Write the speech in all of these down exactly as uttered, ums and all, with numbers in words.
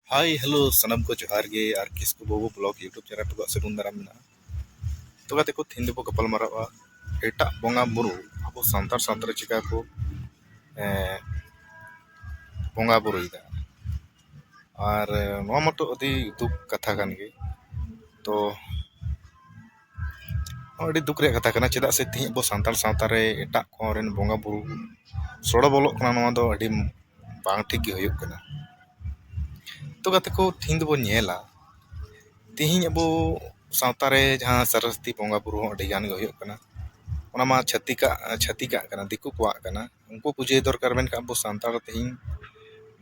ᱦᱟᱭ, hello, ᱥᱟᱱᱟᱢ ᱠᱚ ᱡᱚᱦᱟᱨ ᱜᱮ᱾ ᱟᱨ ᱠᱤᱥᱠᱩ ᱵᱟᱹᱵᱩ ᱵᱞᱚᱜ YouTube ᱪᱮᱱᱮᱞ ᱨᱮ ᱟᱯᱮ ᱠᱚᱣᱟᱜ ᱥᱟᱹᱜᱩᱱ ᱫᱟᱨᱟᱢ ᱢᱮᱱᱟᱜᱼᱟ᱾ ᱛᱚ ᱜᱟᱛᱮ ᱠᱚ, ᱛᱮᱦᱮᱧ ᱫᱚᱵᱚ ᱜᱟᱯᱟᱞ ᱢᱟᱨᱟᱣᱟ ᱮᱴᱟᱜ ᱵᱚᱸᱜᱟ ᱵᱩᱨᱩ ᱟᱵᱚ ᱥᱟᱱᱛᱟᱲ ᱥᱟᱶᱛᱟ ᱨᱮ ᱪᱤᱠᱟ ᱠᱚ, ᱮᱸ, ᱵᱚᱸᱜᱟ ᱵᱩᱨᱩᱭᱮᱫᱟ᱾ ᱟᱨ ᱱᱚᱣᱟ ᱢᱟᱛᱚ ᱟᱹᱰᱤ ᱫᱩᱠ ᱠᱟᱛᱷᱟ ᱠᱟᱱ ᱜᱮ᱾ ᱛᱚ ᱱᱚᱣᱟ ᱟᱹᱰᱤ ᱫᱩᱠ ᱨᱮᱭᱟᱜ ᱠᱟᱛᱷᱟ ᱠᱟᱱᱟ, ᱪᱮᱫᱟᱜ ᱥᱮ ᱛᱮᱦᱮᱧ ᱟᱵᱚ ᱥᱟᱱᱛᱟᱲ ᱥᱟᱶᱛᱟ ᱨᱮ ᱮᱴᱟᱜ ᱠᱚᱨᱮᱱ ᱵᱚᱸᱜᱟ ᱵᱩᱨᱩ ᱥᱚᱲᱚ ᱵᱚᱞᱚᱜ ᱠᱟᱱᱟ, ᱱᱚᱣᱟ ᱫᱚ ᱟᱹᱰᱤ ᱵᱟᱝ ᱴᱷᱤᱠ ᱜᱮ ᱦᱩᱭᱩᱜ ᱠᱟᱱᱟ᱾ ᱛᱚ ᱜᱟᱛᱮ ᱠᱚ, ᱛᱮᱦᱮᱧ ᱫᱚᱵᱚᱱ ᱧᱮᱞᱟ, ᱛᱮᱦᱮᱧ ᱟᱵᱚ ᱥᱟᱶᱛᱟ ᱨᱮ ᱡᱟᱦᱟᱸ ᱥᱟᱨᱚᱥᱚᱛᱤ ᱵᱚᱸᱜᱟ ᱵᱩᱨᱩ ᱦᱚᱸ ᱟᱹᱰᱤ ᱜᱟᱱ ᱜᱮ ᱦᱩᱭᱩᱜ ᱠᱟᱱᱟ, ᱚᱱᱟ ᱢᱟ ᱪᱷᱟᱹᱛᱤᱠᱟᱜ, ᱪᱷᱟᱹᱛᱤᱠᱟᱜ ᱠᱟᱱᱟ, ᱫᱤᱠᱩ ᱠᱚᱣᱟᱜ ᱠᱟᱱᱟ, ᱩᱱᱠᱩ ᱯᱩᱡᱟᱹᱭ ᱫᱚᱨᱠᱟᱨ᱾ ᱢᱮᱱᱠᱷᱟᱱ ᱟᱵᱚ ᱥᱟᱱᱛᱟᱲ ᱛᱮᱦᱮᱧ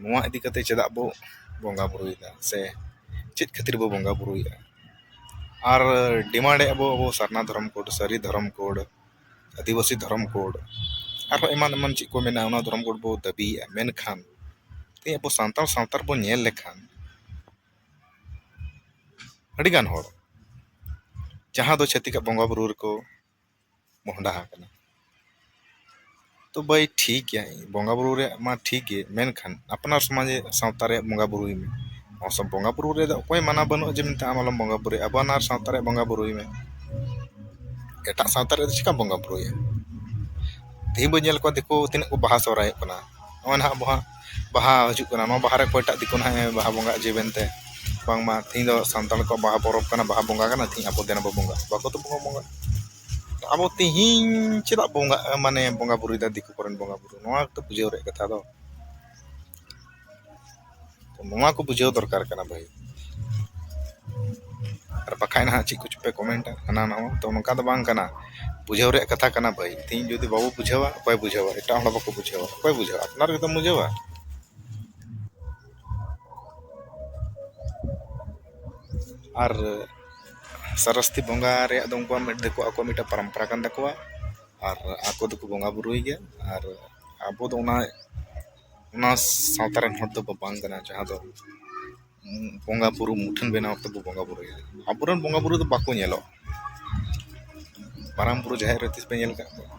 ᱱᱚᱣᱟ ᱤᱫᱤ ᱠᱟᱛᱮ ᱪᱮᱫᱟᱜ ᱵᱚ ᱵᱚᱸᱜᱟ ᱵᱩᱨᱩᱭᱮᱫᱟ ᱥᱮ ᱪᱮᱫ ᱠᱷᱟᱹᱛᱤᱨ ᱵᱚ ᱵᱚᱸᱜᱟ ᱵᱩᱨᱩᱭᱮᱫᱟ? ᱟᱨ ᱰᱤᱢᱟᱱᱰᱮᱫ ᱟᱵᱚ, ᱟᱵᱚ ᱥᱟᱨᱱᱟ ᱫᱷᱚᱨᱚᱢ ᱠᱳᱰ, ᱥᱟᱹᱨᱤ ᱫᱷᱚᱨᱚᱢ ᱠᱳᱰ, ᱟᱹᱫᱤᱵᱟᱹᱥᱤ ᱫᱷᱚᱨᱚᱢ ᱠᱳᱰ, ᱟᱨᱦᱚᱸ ᱮᱢᱟᱱ ᱮᱢᱟᱱ ᱪᱮᱫ ᱠᱚ ᱢᱮᱱᱟᱜᱼᱟ, ᱚᱱᱟ ᱫᱷᱚᱨᱚᱢ ᱠᱳᱰ ᱵᱚ ᱫᱟᱹᱵᱤᱭᱮᱫᱼᱟ᱾ ᱢᱮᱱᱠᱷᱟᱱ ᱛᱮᱦᱮᱧ ᱟᱵᱚ ᱥᱟᱱᱛᱟᱲ ᱥᱟᱶᱛᱟ ᱨᱮᱵᱚᱱ ᱧᱮᱞ ᱞᱮᱠᱷᱟᱱ ᱟᱹᱰᱤᱜᱟᱱ ᱦᱚᱲ ᱡᱟᱦᱟᱸ ᱫᱚ ᱪᱷᱟᱹᱛᱤᱠᱟᱜ ᱵᱚᱸᱜᱟ ᱵᱩᱨᱩ ᱨᱮᱠᱚ ᱢᱚᱦᱰᱟ ᱟᱠᱟᱱᱟ᱾ ᱛᱚ ᱵᱷᱟᱹᱭ, ᱴᱷᱤᱠ ᱜᱮᱭᱟ, ᱵᱚᱸᱜᱟ ᱵᱩᱨᱩ ᱨᱮᱭᱟᱜ ᱢᱟ ᱴᱷᱤᱠ ᱜᱮ, ᱢᱮᱱᱠᱷᱟᱱ ᱟᱯᱱᱟᱨ ᱥᱚᱢᱟᱡᱽ ᱥᱟᱶᱛᱟ ᱨᱮᱭᱟᱜ ᱵᱚᱸᱜᱟ ᱵᱩᱨᱩᱭ ᱢᱮ᱾ ᱵᱚᱸᱜᱟ ᱵᱩᱨᱩ ᱨᱮᱫᱚ ᱚᱠᱚᱭ ᱢᱟᱱᱟ ᱵᱟᱹᱱᱩᱜᱼᱟ ᱡᱮ ᱢᱮᱱᱛᱮ ᱟᱢ ᱟᱞᱚᱢ ᱵᱚᱸᱜᱟ ᱵᱩᱨᱩᱭᱟ, ᱟᱯᱱᱟᱨ ᱥᱟᱶᱛᱟ ᱨᱮᱭᱟᱜ ᱵᱚᱸᱜᱟ ᱵᱩᱨᱩᱭ ᱢᱮ᱾ ᱮᱴᱟᱜ ᱥᱟᱶᱛᱟ ᱨᱮᱫᱚ ᱪᱮᱠᱟᱢ ᱵᱚᱸᱜᱟ ᱵᱩᱨᱩᱭᱟ? ᱛᱮᱦᱮᱧ ᱵᱚᱱ ᱧᱮᱞ ᱠᱚᱣᱟ ᱫᱤᱠᱩ ᱛᱤᱱᱟᱹᱜ ᱠᱚ ᱵᱟᱦᱟ ᱥᱚᱦᱨᱟᱭᱚᱜ ᱠᱟᱱᱟ᱾ ᱱᱚᱜᱼᱚᱭ ᱱᱟᱦᱟᱜ ᱟᱵᱚ ᱦᱟᱸᱜ ᱵᱟᱦᱟ ᱦᱤᱡᱩᱜ ᱠᱟᱱᱟ, ᱱᱚᱣᱟ ᱵᱟᱦᱟ ᱨᱮ ᱚᱠᱚᱭᱴᱟᱜ ᱫᱤᱠᱩ ᱱᱟᱦᱟᱜ ᱮ ᱵᱟᱦᱟ ᱵᱚᱸᱜᱟ ᱡᱮ ᱢᱮᱱᱛᱮ ᱵᱟᱝᱢᱟ ᱛᱮᱦᱮᱧ ᱫᱚ ᱥᱟᱱᱛᱟᱲ ᱠᱚᱣᱟᱜ ᱵᱟᱦᱟ ᱯᱚᱨᱚᱵᱽ ᱠᱟᱱᱟ, ᱵᱟᱦᱟ ᱵᱚᱸᱜᱟ ᱠᱟᱱᱟ, ᱛᱮᱦᱮᱧ ᱟᱵᱚ ᱫᱮᱱᱟ ᱵᱚ ᱵᱚᱸᱜᱟ, ᱵᱟᱠᱚ ᱛᱚ ᱵᱚᱸᱜᱟ ᱵᱚᱸᱜᱟ᱾ ᱟᱵᱚ ᱛᱮᱦᱮᱧ ᱪᱮᱫᱟᱜ ᱵᱚᱸᱜᱟ, ᱢᱟᱱᱮ ᱵᱚᱸᱜᱟ ᱵᱩᱨᱩᱭᱮᱫᱟ ᱫᱤᱠᱩ ᱠᱚᱨᱮᱱ ᱵᱚᱸᱜᱟ ᱵᱩᱨᱩ? ᱱᱚᱣᱟ ᱜᱮᱛᱚ ᱵᱩᱡᱷᱟᱹᱣ ᱨᱮᱭᱟᱜ ᱠᱟᱛᱷᱟ ᱫᱚ᱾ ᱛᱚ ᱱᱚᱣᱟ ᱠᱚ ᱵᱩᱡᱷᱟᱹᱣ ᱫᱚᱨᱠᱟᱨ ᱠᱟᱱᱟ ᱵᱷᱟᱹᱭ᱾ ᱟᱨ ᱵᱟᱠᱷᱟᱡ ᱱᱟᱦᱟᱜ ᱪᱮᱫ ᱠᱚᱪᱚ ᱯᱮ ᱠᱚᱢᱮᱱᱴᱟ ᱦᱟᱱᱟ ᱱᱟᱣᱟ, ᱛᱚ ᱱᱚᱝᱠᱟ ᱫᱚ ᱵᱟᱝ ᱠᱟᱱᱟ, ᱵᱩᱡᱷᱟᱹᱣ ᱨᱮᱭᱟᱜ ᱠᱟᱛᱷᱟ ᱠᱟᱱᱟ ᱵᱷᱟᱹᱭ᱾ ᱛᱮᱦᱮᱧ ᱡᱩᱫᱤ ᱵᱟᱵᱚ ᱵᱩᱡᱷᱟᱹᱣᱟ, ᱚᱠᱚᱭ ᱵᱩᱡᱷᱟᱹᱣᱟ? ᱮᱴᱟᱜ ᱦᱚᱲ ᱵᱟᱠᱚ ᱵᱩᱡᱷᱟᱹᱣᱟ, ᱚᱠᱚᱭ ᱵᱩᱡᱷᱟᱹᱣᱟ? ᱟᱯᱱᱟᱨ ᱜᱮᱛᱚᱢ ᱵᱩᱡᱷᱟᱹᱣᱟ᱾ ᱟᱨ ᱥᱟᱨᱚᱥᱚᱛᱤ ᱵᱚᱸᱜᱟ ᱨᱮᱭᱟᱜ ᱫᱚ ᱩᱱᱠᱩᱣᱟᱜ ᱢᱤᱫ, ᱫᱤᱠᱩ ᱟᱠᱚᱣᱟᱜ ᱢᱤᱫᱴᱟᱝ ᱯᱚᱨᱚᱢᱯᱚᱨᱟ ᱠᱟᱱ ᱛᱟᱠᱚᱣᱟ, ᱟᱨ ᱟᱠᱚ ᱫᱚᱠᱚ ᱵᱚᱸᱜᱟ ᱵᱩᱨᱩᱭ ᱜᱮᱭᱟ᱾ ᱟᱨ ᱟᱵᱚ ᱫᱚ ᱚᱱᱟ, ᱚᱱᱟ ᱥᱟᱶᱛᱟ ᱨᱮᱱ ᱦᱚᱲ ᱫᱚᱵᱚ ᱵᱟᱝ ᱠᱟᱱᱟ ᱡᱟᱦᱟᱸ ᱫᱚ ᱵᱚᱸᱜᱟ ᱵᱩᱨᱩ ᱢᱩᱴᱷᱟᱹᱱ ᱵᱮᱱᱟᱣ ᱠᱟᱛᱮ ᱵᱚ ᱵᱚᱸᱜᱟ ᱵᱩᱨᱩᱭᱟ᱾ ᱟᱵᱚᱨᱮᱱ ᱵᱚᱸᱜᱟ ᱵᱩᱨᱩ ᱫᱚ ᱵᱟᱠᱚ ᱧᱮᱞᱚᱜᱼᱟ, ᱢᱟᱨᱟᱝ ᱵᱩᱨᱩ ᱡᱟᱦᱮᱨ ᱨᱮ ᱛᱤᱥ ᱯᱮ ᱧᱮᱞ ᱟᱠᱟᱫ ᱠᱚᱣᱟ?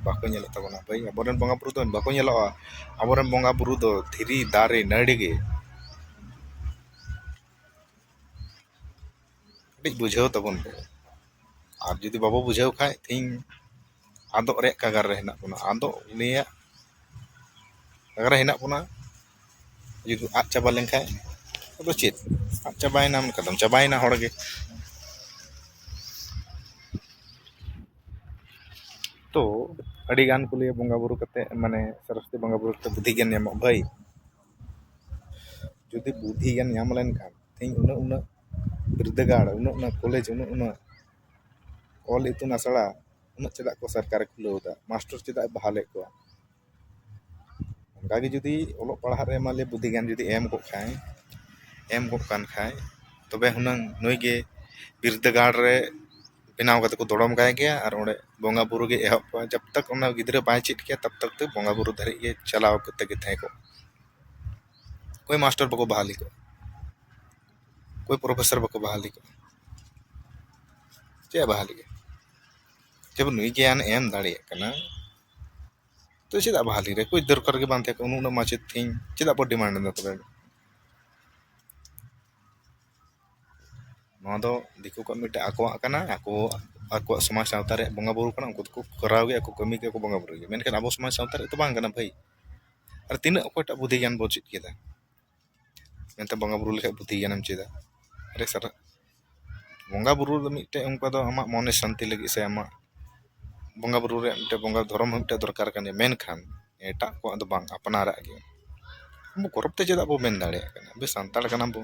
ᱵᱟᱠᱚ ᱧᱮᱞᱚᱜ ᱛᱟᱵᱚᱱᱟ ᱵᱷᱟᱹᱭ᱾ ᱟᱵᱚᱨᱮᱱ ᱵᱚᱸᱜᱟ ᱵᱩᱨᱩ ᱫᱚ ᱵᱟᱠᱚ ᱧᱮᱞᱚᱜᱼᱟ᱾ ᱟᱵᱚᱨᱮᱱ ᱵᱚᱸᱜᱟ ᱵᱩᱨᱩ ᱫᱚ ᱫᱷᱤᱨᱤ, ᱫᱟᱨᱮ, ᱱᱟᱹᱲᱤ ᱜᱮ᱾ ᱠᱟᱹᱴᱤᱡ ᱵᱩᱡᱷᱟᱹᱣ ᱛᱟᱵᱚᱱ ᱯᱮ᱾ ᱟᱨ ᱡᱩᱫᱤ ᱵᱟᱵᱚ ᱵᱩᱡᱷᱟᱹᱣ ᱠᱷᱟᱡ, ᱛᱮᱦᱮᱧ ᱟᱫᱚᱜ ᱨᱮᱭᱟᱜ ᱠᱟᱜᱟᱨ ᱨᱮ ᱦᱮᱱᱟᱜ ᱵᱚᱱᱟ, ᱟᱫᱚᱜ ᱨᱮᱭᱟᱜ ᱠᱟᱜᱟᱨ ᱨᱮ ᱦᱮᱱᱟᱜ ᱵᱚᱱᱟ᱾ ᱡᱩᱫᱤ ᱟᱫ ᱪᱟᱵᱟ ᱞᱮᱱᱠᱷᱟᱡ, ᱟᱫᱚ ᱪᱮᱫ? ᱟᱫ ᱪᱟᱵᱟᱭᱮᱱᱟᱢ, ᱠᱷᱟᱛᱚᱢ ᱪᱟᱵᱟᱭᱮᱱᱟ ᱦᱚᱲ ᱜᱮ᱾ ᱛᱚ ᱟᱹᱰᱤ ᱜᱟᱱ ᱠᱚ ᱞᱟᱹᱭᱟ, ᱵᱚᱸᱜᱟ ᱵᱩᱨᱩ ᱠᱟᱛᱮ, ᱢᱟᱱᱮ ᱥᱚᱨᱚᱥᱚᱛᱤ ᱵᱚᱸᱜᱟ ᱵᱩᱨᱩ ᱠᱟᱛᱮ ᱵᱩᱫᱷᱤ ᱜᱮᱭᱟᱱ ᱧᱟᱢᱚᱜ᱾ ᱵᱷᱟᱹᱭ, ᱡᱩᱫᱤ ᱵᱩᱫᱷᱤ ᱜᱮᱭᱟᱱ ᱧᱟᱢ ᱞᱮᱱᱠᱷᱟᱱ, ᱛᱮᱦᱮᱧ ᱩᱱᱟᱹᱜ ᱩᱱᱟᱹᱜ ᱵᱤᱨᱫᱟᱹᱜᱟᱲ, ᱩᱱᱟᱹᱜ ᱩᱱᱟᱹᱜ ᱠᱚᱞᱮᱡᱽ, ᱩᱱᱟᱹᱜ ᱩᱱᱟᱹᱜ ᱚᱞ ᱤᱛᱩᱱ ᱟᱥᱲᱟ, ᱩᱱᱟᱹᱜ ᱪᱮᱫᱟᱜ ᱠᱚ ᱥᱚᱨᱠᱟᱨᱮ ᱠᱷᱩᱞᱟᱹᱣ ᱮᱫᱟ? ᱢᱟᱥᱴᱟᱨ ᱪᱮᱫᱟᱜ ᱮ ᱵᱟᱦᱟᱞᱮᱫ ᱠᱚᱣᱟ? ᱚᱱᱠᱟᱜᱮ ᱡᱩᱫᱤ ᱚᱞᱚᱜ ᱯᱟᱲᱦᱟᱜ ᱨᱮ ᱢᱟᱱᱞᱤ ᱵᱩᱫᱷᱤ ᱜᱮᱭᱟᱱ ᱡᱩᱫᱤ ᱮᱢ ᱠᱚᱜ ᱠᱷᱟᱱ, ᱮᱢ ᱠᱚᱜ ᱠᱟᱱ ᱠᱷᱟᱱ, ᱛᱚᱵᱮ ᱦᱩᱱᱟᱹᱝ ᱱᱩᱭ ᱜᱮ ᱵᱤᱨᱫᱟᱹᱜᱟᱲ ᱨᱮ ᱵᱮᱱᱟᱣ ᱠᱟᱛᱮ ᱠᱚ ᱫᱚᱲᱚᱢ ᱠᱟᱭ ᱜᱮᱭᱟ ᱟᱨ ᱚᱸᱰᱮ ᱵᱚᱸᱜᱟ ᱵᱩᱨᱩ ᱜᱮ ᱮᱦᱚᱵ ᱠᱚᱜᱼᱟ᱾ ᱡᱟᱵ ᱛᱟᱠ ᱚᱱᱟ ᱜᱤᱫᱽᱨᱟᱹ ᱵᱟᱭ ᱪᱮᱫ ᱠᱮᱭᱟ, ᱛᱟᱵ ᱛᱟᱠ ᱛᱮ ᱵᱚᱸᱜᱟ ᱵᱩᱨᱩ ᱫᱷᱟᱹᱨᱤᱡ ᱜᱮ ᱪᱟᱞᱟᱣ ᱠᱟᱛᱮ ᱜᱮ ᱛᱟᱦᱮᱸ ᱠᱚᱜᱼᱟ᱾ ᱚᱠᱚᱭ ᱢᱟᱥᱴᱟᱨ ᱵᱟᱠᱚ ᱵᱟᱦᱟᱞᱤ ᱠᱚᱜᱼᱟ, ᱚᱠᱚᱭ ᱯᱨᱚᱯᱷᱮᱥᱚᱨ ᱵᱟᱠᱚ ᱵᱟᱦᱟᱞᱤ ᱠᱚᱜᱼᱟ᱾ ᱪᱮᱫ ᱮ ᱵᱟᱦᱟᱞᱤ ᱠᱚᱣᱟ? ᱡᱮ ᱱᱩᱭ ᱜᱮᱭᱟᱱ ᱮᱢ ᱫᱟᱲᱮᱭᱟᱜ ᱠᱟᱱᱟ, ᱛᱚ ᱪᱮᱫᱟᱜ ᱵᱟᱦᱟᱞᱤ ᱨᱮ ᱠᱳᱭ ᱫᱚᱨᱠᱟᱨ ᱜᱮ ᱵᱟᱝ ᱛᱟᱦᱮᱸ ᱠᱟᱱᱟ? ᱩᱱᱟᱹᱜ ᱩᱱᱟᱹᱜ ᱢᱟᱪᱮᱫ ᱛᱮᱦᱮᱧ ᱪᱮᱫᱟᱜ ᱵᱚ ᱰᱤᱢᱟᱱᱰ ᱮᱫᱟ ᱛᱚᱵᱮ? ᱱᱚᱣᱟ ᱫᱚ ᱫᱤᱠᱩ ᱠᱚᱣᱟᱜ ᱢᱤᱫᱴᱮᱱ ᱟᱠᱚᱣᱟᱜ ᱠᱟᱱᱟ, ᱟᱠᱚ ᱟᱠᱚᱣᱟᱜ ᱥᱚᱢᱟᱡᱽ ᱥᱟᱶᱛᱟ ᱨᱮᱭᱟᱜ ᱵᱚᱸᱜᱟ ᱵᱩᱨᱩ ᱠᱟᱱᱟ, ᱩᱱᱠᱩ ᱫᱚᱠᱚ ᱠᱚᱨᱟᱣ ᱜᱮᱭᱟ, ᱟᱠᱚ ᱠᱟᱹᱢᱤ ᱜᱮᱭᱟ ᱠᱚ, ᱵᱚᱸᱜᱟ ᱵᱩᱨᱩ ᱜᱮᱭᱟ᱾ ᱢᱮᱱᱠᱷᱟᱱ ᱟᱵᱚ ᱥᱚᱢᱟᱡᱽ ᱥᱟᱶᱛᱟ ᱨᱮ ᱛᱚ ᱵᱟᱝ ᱠᱟᱱᱟ ᱵᱷᱟᱹᱭ᱾ ᱟᱨ ᱛᱤᱱᱟᱹᱜ ᱚᱠᱚᱭᱴᱟᱜ ᱵᱩᱫᱷᱤ ᱜᱮᱭᱟᱱ ᱵᱚ ᱪᱮᱫ ᱠᱮᱫᱟ? ᱢᱮᱱᱛᱮ ᱵᱚᱸᱜᱟ ᱵᱩᱨᱩ ᱞᱮᱠᱷᱟᱡ ᱵᱩᱫᱷᱤ ᱜᱮᱭᱟᱱᱮᱢ ᱪᱮᱫᱟ? ᱟᱨᱮ ᱥᱟᱨᱟ ᱵᱚᱸᱜᱟ ᱵᱩᱨᱩ ᱫᱚ ᱢᱤᱫᱴᱮᱡ ᱚᱱᱠᱟ ᱫᱚ ᱟᱢᱟᱜ ᱢᱚᱱᱮ ᱥᱟᱱᱛᱤ ᱞᱟᱹᱜᱤᱫ ᱥᱮ ᱟᱢᱟᱜ ᱵᱚᱸᱜᱟ ᱵᱩᱨᱩ ᱨᱮᱭᱟᱜ ᱢᱤᱫᱴᱮᱡ ᱵᱚᱸᱜᱟ ᱫᱷᱚᱨᱚᱢ ᱦᱚᱸ ᱢᱤᱫᱴᱮᱡ ᱫᱚᱨᱠᱟᱨ ᱠᱟᱱ ᱜᱮᱭᱟ, ᱢᱮᱱᱠᱷᱟᱱ ᱮᱴᱟᱜ ᱠᱚᱣᱟᱜ ᱫᱚ ᱵᱟᱝ, ᱟᱯᱱᱟᱨᱟᱜ ᱜᱮ᱾ ᱟᱵᱚ ᱜᱚᱨᱚᱵ ᱛᱮ ᱪᱮᱫᱟᱜ ᱵᱚ ᱢᱮᱱ ᱫᱟᱲᱮᱭᱟᱜ ᱠᱟᱱᱟ ᱟᱵᱚ ᱥᱟᱱᱛᱟᱲ ᱠᱟᱱᱟ ᱵᱚ?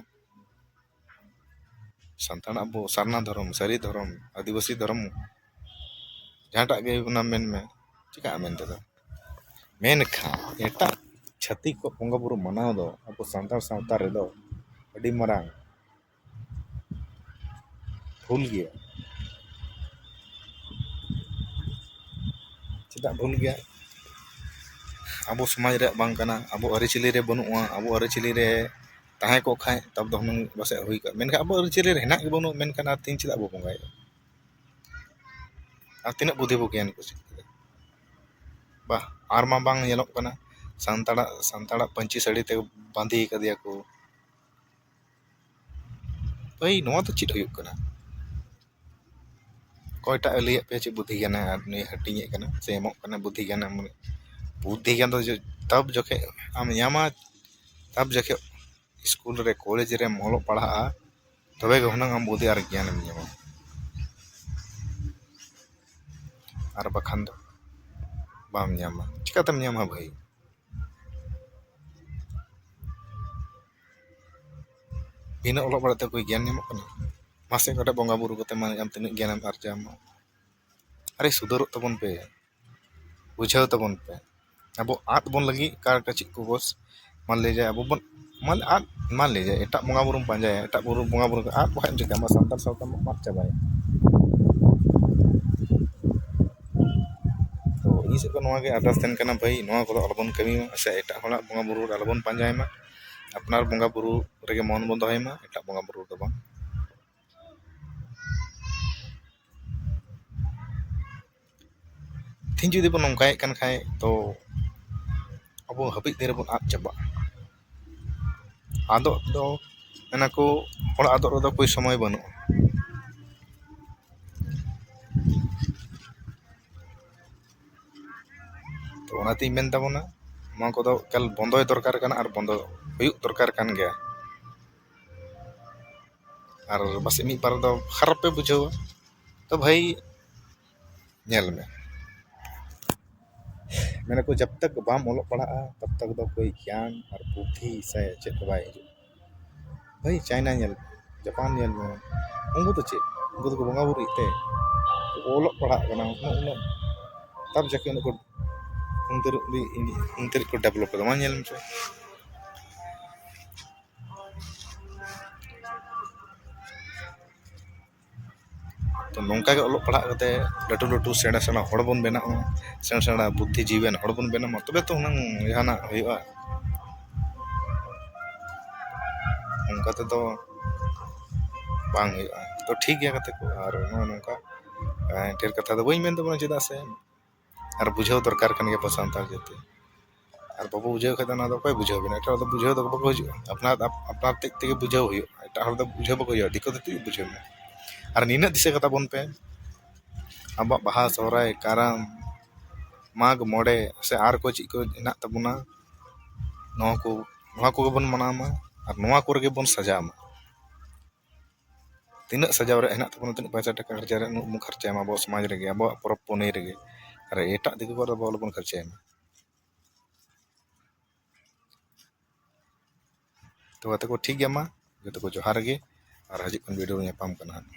ᱥᱟᱱᱛᱟᱲᱟᱜ ᱟᱵᱚ ᱥᱟᱨᱱᱟ ᱫᱷᱚᱨᱚᱢ, ᱥᱟᱹᱨᱤ ᱫᱷᱚᱨᱚᱢ, ᱟᱹᱫᱤᱵᱟᱹᱥᱤ ᱫᱷᱚᱨᱚᱢ, ᱡᱟᱦᱟᱸᱴᱟᱜ ᱜᱮ ᱚᱱᱟ ᱢᱮᱱ ᱢᱮ, ᱪᱤᱠᱟᱹᱜᱼᱟ ᱢᱮᱱ ᱛᱮᱫᱚ? ᱢᱮᱱᱠᱷᱟᱱ ᱮᱴᱟᱜ ᱪᱷᱟᱹᱛᱤᱠ ᱠᱚ ᱵᱚᱸᱜᱟ ᱵᱩᱨᱩ ᱢᱟᱱᱟᱣ ᱫᱚ ᱟᱵᱚ ᱥᱟᱱᱛᱟᱲ ᱥᱟᱶᱛᱟ ᱨᱮᱫᱚ ᱟᱹᱰᱤ ᱢᱟᱨᱟᱝ ᱵᱷᱩᱞ ᱜᱮᱭᱟ᱾ ᱪᱮᱫᱟᱜ ᱵᱷᱩᱞ ᱜᱮᱭᱟ? ᱟᱵᱚ ᱥᱚᱢᱟᱡᱽ ᱨᱮᱭᱟᱜ ᱵᱟᱝ ᱠᱟᱱᱟ, ᱟᱵᱚ ᱟᱹᱨᱤᱪᱟᱹᱞᱤ ᱨᱮ ᱵᱟᱹᱱᱩᱜᱼᱟ᱾ ᱟᱵᱚ ᱟᱹᱨᱤᱪᱟᱹᱞᱤ ᱨᱮ ᱛᱟᱦᱮᱸ ᱠᱚᱜ ᱠᱷᱟᱡ ᱛᱟᱵ ᱫᱚ ᱦᱩᱱᱟᱹᱝ ᱯᱟᱥᱮᱡ ᱦᱩᱭ ᱠᱚᱜᱼᱟ, ᱢᱮᱱᱠᱷᱟᱱ ᱟᱵᱚ ᱟᱹᱨᱤᱪᱟᱹᱞᱤ ᱨᱮ ᱦᱮᱱᱟᱜ ᱜᱮ ᱵᱟᱹᱱᱩᱜ, ᱢᱮᱱᱠᱷᱟᱱ ᱟᱨ ᱛᱮᱦᱮᱧ ᱪᱮᱫᱟᱜ ᱵᱚ ᱵᱚᱸᱜᱟᱭᱮᱫᱼᱟ? ᱟᱨ ᱛᱤᱱᱟᱹᱜ ᱵᱩᱫᱷᱤ ᱵᱚ ᱜᱮᱭᱟᱱ ᱠᱚ ᱪᱮᱫ ᱠᱮᱫᱟ? ᱵᱟᱦ, ᱟᱨ ᱢᱟ ᱵᱟᱝ ᱧᱮᱞᱚᱜ ᱠᱟᱱᱟ, ᱥᱟᱱᱛᱟᱲᱟᱜ ᱥᱟᱱᱛᱟᱲᱟᱜ ᱯᱟᱹᱧᱪᱤ ᱥᱟᱹᱲᱤ ᱛᱮ ᱵᱟᱸᱫᱮ ᱠᱟᱫᱮᱭᱟ ᱠᱚ᱾ ᱵᱷᱟᱹᱭ, ᱱᱚᱣᱟ ᱫᱚ ᱪᱮᱫ ᱦᱩᱭᱩᱜ ᱠᱟᱱᱟ? ᱚᱠᱚᱭᱴᱟᱜ ᱮ ᱞᱟᱹᱭᱟᱫ ᱯᱮᱭᱟ ᱪᱮᱫ ᱵᱩᱫᱽᱫᱷᱤ ᱜᱮᱭᱟᱱ ᱟᱨ ᱱᱩᱭ ᱦᱟᱹᱴᱤᱧᱮᱫ ᱠᱟᱱᱟ ᱥᱮ ᱮᱢᱚᱜ ᱠᱟᱱᱟ ᱵᱩᱫᱽᱫᱷᱤ ᱜᱮᱭᱟᱱ? ᱢᱟᱱᱮ ᱵᱩᱫᱽᱫᱷᱤ ᱜᱮᱭᱟᱱ ᱫᱚ ᱡᱚ-, ᱛᱟᱵ ᱡᱚᱠᱷᱮᱡ ᱟᱢ ᱧᱟᱢᱟ, ᱛᱟᱵ ᱡᱚᱠᱷᱮᱡ ᱥᱠᱩᱞ ᱨᱮ, ᱠᱚᱞᱮᱡᱽ ᱨᱮᱢ ᱚᱞᱚᱜ ᱯᱟᱲᱦᱟᱜᱼᱟ, ᱛᱚᱵᱮ ᱜᱮ ᱦᱩᱱᱟᱹᱝ ᱟᱢ ᱵᱩᱫᱽᱫᱷᱤ ᱟᱨ ᱜᱮᱭᱟᱱᱮᱢ ᱧᱟᱢᱟ᱾ ᱟᱨ ᱵᱟᱠᱷᱟᱱ ᱫᱚ ᱵᱟᱢ ᱧᱟᱢᱟ᱾ ᱪᱤᱠᱟᱹᱛᱮᱢ ᱧᱟᱢᱟ ᱵᱷᱟᱹᱭ? ᱵᱤᱱᱟᱹ ᱚᱞᱚᱜ ᱯᱟᱲᱦᱟᱜ ᱛᱮ ᱚᱠᱚᱭ ᱜᱮᱭᱟᱱ ᱧᱟᱢᱚᱜ ᱠᱟᱱᱟ? ᱢᱟᱥᱮ ᱚᱠᱟᱴᱟᱜ ᱵᱚᱸᱜᱟ ᱵᱩᱨᱩ ᱠᱟᱛᱮ ᱢᱟᱱᱮ ᱟᱢ ᱛᱤᱱᱟᱹᱜ ᱜᱮᱭᱟᱱᱮᱢ ᱟᱨᱡᱟᱣ ᱢᱟ? ᱟᱨᱮ, ᱥᱩᱫᱷᱟᱹᱨᱚᱜ ᱛᱟᱵᱚᱱ ᱯᱮ, ᱵᱩᱡᱷᱟᱹᱣ ᱛᱟᱵᱚᱱ ᱯᱮ᱾ ᱟᱵᱚ ᱟᱫ ᱵᱚᱱ ᱞᱟᱹᱜᱤᱫ ᱚᱠᱟ ᱞᱮᱠᱟ ᱪᱮᱫ ᱠᱚ ᱵᱚᱥ, ᱢᱟᱱ ᱞᱮ ᱡᱮ ᱟᱵᱚ ᱵᱚᱱ, ᱢᱟᱱ ᱟᱫ, ᱢᱟᱱ ᱞᱮ ᱡᱮ ᱮᱴᱟᱜ ᱵᱚᱸᱜᱟ ᱵᱩᱨᱩᱢ ᱯᱟᱸᱡᱟᱭᱟ, ᱮᱴᱟᱜ ᱵᱩᱨᱩ ᱵᱚᱸᱜᱟ ᱵᱩᱨᱩ ᱟᱫ, ᱵᱟᱠᱷᱟᱡ ᱮᱢ ᱪᱤᱠᱟᱹᱭᱟ? ᱟᱢᱟᱜ ᱥᱟᱱᱛᱟᱲ ᱥᱟᱶᱛᱟ ᱢᱟ ᱟᱫ ᱪᱟᱵᱟᱭᱟ᱾ ᱛᱚ ᱤᱧ ᱥᱮᱫ ᱠᱷᱚᱱ ᱱᱚᱣᱟ ᱜᱮ ᱟᱨᱫᱟᱥ ᱛᱟᱦᱮᱱ ᱠᱟᱱᱟ ᱵᱷᱟᱹᱭ, ᱱᱚᱣᱟ ᱠᱚᱫᱚ ᱟᱞᱚᱵᱚᱱ ᱠᱟᱹᱢᱤ ᱢᱟ, ᱥᱮ ᱮᱴᱟᱜ ᱦᱚᱲᱟᱜ ᱵᱚᱸᱜᱟ ᱵᱩᱨᱩ ᱨᱮ ᱟᱞᱚᱵᱚᱱ ᱯᱟᱸᱡᱟᱭ ᱢᱟ᱾ ᱟᱯᱱᱟᱨ ᱵᱚᱸᱜᱟ ᱵᱩᱨᱩ ᱨᱮᱜᱮ ᱢᱚᱱ ᱵᱚᱱ ᱫᱚᱦᱚᱭ ᱢᱟ, ᱮᱴᱟᱜ ᱵᱚᱸᱜᱟ ᱵᱩᱨᱩ ᱨᱮᱫᱚ ᱵᱟᱝ᱾ ᱛᱮᱦᱮᱧ ᱡᱩᱫᱤ ᱵᱚᱱ ᱱᱚᱝᱠᱟᱭᱮᱫ ᱠᱟᱱ ᱠᱷᱟᱡ, ᱛᱚ ᱟᱵᱚ ᱦᱟᱹᱯᱤᱫ ᱫᱤᱱ ᱨᱮᱵᱚᱱ ᱟᱫ ᱪᱟᱵᱟᱜᱼᱟ᱾ ᱟᱫᱚᱜ ᱫᱚ, ᱢᱮᱱᱟ ᱠᱚ, ᱦᱚᱲ ᱟᱫᱚᱜ ᱨᱮᱫᱚ ᱠᱳᱭ ᱥᱚᱢᱚᱭ ᱵᱟᱹᱱᱩᱜᱼᱟ᱾ ᱛᱚ ᱚᱱᱟᱛᱤᱧ ᱢᱮᱱ ᱛᱟᱵᱚᱱᱟ, ᱱᱚᱣᱟ ᱠᱚᱫᱚ ᱮᱠᱟᱞ ᱵᱚᱱᱫᱚᱭ ᱫᱚᱨᱠᱟᱨ ᱠᱟᱱᱟ ᱟᱨ ᱵᱚᱱᱫᱚ ᱦᱩᱭᱩᱜ ᱫᱚᱨᱠᱟᱨ ᱠᱟᱱ ᱜᱮᱭᱟ᱾ ᱟᱨ ᱯᱟᱥᱮᱡ ᱢᱤᱫ ᱵᱟᱨ ᱫᱚ ᱠᱷᱟᱨᱟᱯ ᱯᱮ ᱵᱩᱡᱷᱟᱹᱣᱟ, ᱛᱚ ᱵᱷᱟᱹᱭ, ᱧᱮᱞ ᱢᱮ, ᱢᱮᱱᱟᱠᱚ, ᱡᱟᱵ ᱛᱟᱠ ᱵᱟᱢ ᱚᱞᱚᱜ ᱯᱟᱲᱦᱟᱜᱼᱟ, ᱛᱟᱵ ᱛᱟᱠ ᱫᱚ ᱠᱳᱭ ᱜᱮᱭᱟᱱ ᱟᱨ ᱵᱩᱫᱽᱫᱷᱤ ᱥᱮ ᱪᱮᱫ ᱦᱚᱸ ᱵᱟᱭ ᱦᱤᱡᱩᱜᱼᱟ᱾ ᱵᱷᱟᱹᱭ, ᱪᱟᱭᱱᱟ ᱧᱮᱞ ᱢᱮ, ᱡᱟᱯᱟᱱ ᱧᱮᱞ ᱢᱮ, ᱩᱱᱠᱩ ᱫᱚ ᱪᱮᱫ? ᱩᱱᱠᱩ ᱫᱚᱠᱚ ᱵᱚᱸᱜᱟ ᱵᱩᱨᱩᱭᱮᱫ ᱛᱮ, ᱚᱞᱚᱜ ᱯᱟᱲᱦᱟᱜ ᱠᱟᱱᱟ, ᱩᱱᱟᱹᱜ, ᱩᱱᱟᱹᱜ ᱛᱟᱵ ᱡᱟᱠᱮ ᱩᱱᱟᱹᱜ ᱠᱚ ᱩᱱᱛᱤᱨ ᱩᱱᱛᱤᱨ ᱠᱚ ᱰᱮᱵᱷᱞᱚᱯ ᱠᱟᱫᱟ, ᱢᱟ ᱧᱮᱞ ᱢᱮᱥᱮ᱾ ᱛᱚ ᱱᱚᱝᱠᱟ ᱜᱮ ᱚᱞᱚᱜ ᱯᱟᱲᱦᱟᱜ ᱠᱟᱛᱮ ᱞᱟᱹᱴᱩ ᱞᱟᱹᱴᱩ ᱥᱮᱬᱟ ᱥᱮᱬᱟ ᱦᱚᱲ ᱵᱚᱱ ᱵᱮᱱᱟᱜ ᱢᱟ, ᱥᱮᱬᱟ ᱥᱮᱬᱟ ᱵᱩᱫᱽᱫᱷᱤᱡᱤᱵᱤᱭᱟᱱ ᱦᱚᱲ ᱵᱚᱱ ᱵᱮᱱᱟᱜ ᱢᱟ, ᱛᱚᱵᱮ ᱛᱚ ᱦᱩᱱᱟᱹᱝ ᱡᱟᱦᱟᱱᱟᱜ ᱦᱩᱭᱩᱜᱼᱟ᱾ ᱚᱱᱠᱟ ᱛᱮᱫᱚ ᱵᱟᱝ ᱦᱩᱭᱩᱜᱼᱟ᱾ ᱛᱚ ᱴᱷᱤᱠ ᱜᱮᱭᱟ ᱜᱟᱛᱮ ᱠᱚ, ᱟᱨ ᱱᱚᱜᱼᱚ ᱱᱚᱝᱠᱟ, ᱮᱸ, ᱰᱷᱮᱨ ᱠᱟᱛᱷᱟ ᱫᱚ ᱵᱟᱹᱧ ᱢᱮᱱ ᱛᱟᱵᱚᱱᱟ, ᱪᱮᱫᱟᱜ ᱥᱮ ᱟᱨ ᱵᱩᱡᱷᱟᱹᱣ ᱫᱚᱨᱠᱟᱨ ᱠᱟᱱ ᱜᱮᱭᱟ ᱟᱵᱚ ᱥᱟᱱᱛᱟᱲ ᱡᱟᱹᱛᱤ᱾ ᱟᱨ ᱵᱟᱵᱚ ᱵᱩᱡᱷᱟᱹᱣ ᱠᱷᱟᱡ ᱫᱚ ᱚᱱᱟ ᱫᱚ ᱚᱠᱚᱭ ᱵᱩᱡᱷᱟᱹᱣ ᱵᱮᱱᱟ? ᱮᱴᱟᱜ ᱦᱚᱲ ᱫᱚ ᱵᱩᱡᱷᱟᱹᱣ ᱫᱚ ᱵᱟᱠᱚ ᱦᱤᱡᱩᱜᱼᱟ᱾ ᱟᱯᱱᱟᱨ, ᱟᱯ-, ᱟᱯᱱᱟᱨ ᱛᱮᱫ ᱛᱮᱜᱮ ᱵᱩᱡᱷᱟᱹᱣ ᱦᱩᱭᱩᱜᱼᱟ᱾ ᱮᱴᱟᱜ ᱦᱚᱲ ᱫᱚ ᱵᱩᱡᱷᱟᱹᱣ ᱵᱟᱠᱚ ᱦᱩᱭᱩᱜᱼᱟ, ᱫᱤᱠᱩ ᱫᱚ ᱪᱮᱫ ᱵᱩᱡᱷᱟᱹᱣ ᱢᱮ᱾ ᱟᱨ ᱱᱤᱱᱟᱹᱜ ᱫᱤᱥᱟᱹ ᱠᱟᱛᱟ ᱵᱚᱱ ᱯᱮ, ᱟᱵᱚᱣᱟᱜ ᱵᱟᱦᱟ, ᱥᱚᱦᱨᱟᱭ, ᱠᱟᱨᱟᱢ, ᱢᱟᱜᱽ ᱢᱚᱬᱮ ᱥᱮ ᱟᱨ ᱠᱚ ᱪᱮᱫ ᱠᱚ ᱦᱮᱱᱟᱜ ᱛᱟᱵᱚᱱᱟ, ᱱᱚᱣᱟ ᱠᱚ, ᱱᱚᱣᱟ ᱠᱚᱜᱮ ᱵᱚᱱ ᱢᱟᱱᱟᱣ ᱢᱟ ᱟᱨ ᱱᱚᱣᱟ ᱠᱚᱨᱮ ᱜᱮ ᱵᱚᱱ ᱥᱟᱡᱟᱣ ᱢᱟ᱾ ᱛᱤᱱᱟᱹᱜ ᱥᱟᱡᱟᱣ ᱨᱮ ᱦᱮᱱᱟᱜ ᱛᱟᱵᱚᱱᱟ, ᱛᱤᱱᱟᱹᱜ ᱯᱚᱭᱥᱟ ᱴᱟᱠᱟ ᱠᱷᱚᱨᱪᱟ ᱨᱮ, ᱩᱱᱟᱹᱜ ᱵᱚᱱ ᱠᱷᱚᱨᱪᱟᱭ ᱢᱟ ᱟᱵᱚᱣᱟᱜ ᱥᱚᱢᱟᱡᱽ ᱨᱮᱜᱮ, ᱟᱵᱚᱣᱟᱜ ᱯᱚᱨᱚᱵᱽ ᱯᱩᱱᱟᱹᱭ ᱨᱮᱜᱮ᱾ ᱟᱨ ᱮᱴᱟᱜ ᱫᱤᱠᱩ ᱠᱚᱨᱮ ᱫᱚ ᱟᱞᱚᱵᱚᱱ ᱠᱷᱚᱨᱪᱟᱭ ᱢᱟ᱾ ᱛᱚ ᱜᱟᱛᱮ ᱠᱚ, ᱴᱷᱤᱠ ᱜᱮᱭᱟ, ᱢᱟ ᱡᱚᱛᱚ ᱠᱚ ᱡᱚᱦᱟᱨ ᱜᱮ, ᱟᱨ ᱦᱤᱡᱩᱜ ᱠᱟᱱ ᱵᱷᱤᱰᱤᱭᱳ ᱨᱮ ᱧᱟᱯᱟᱢ ᱠᱟᱱᱟ ᱦᱟᱸᱜ᱾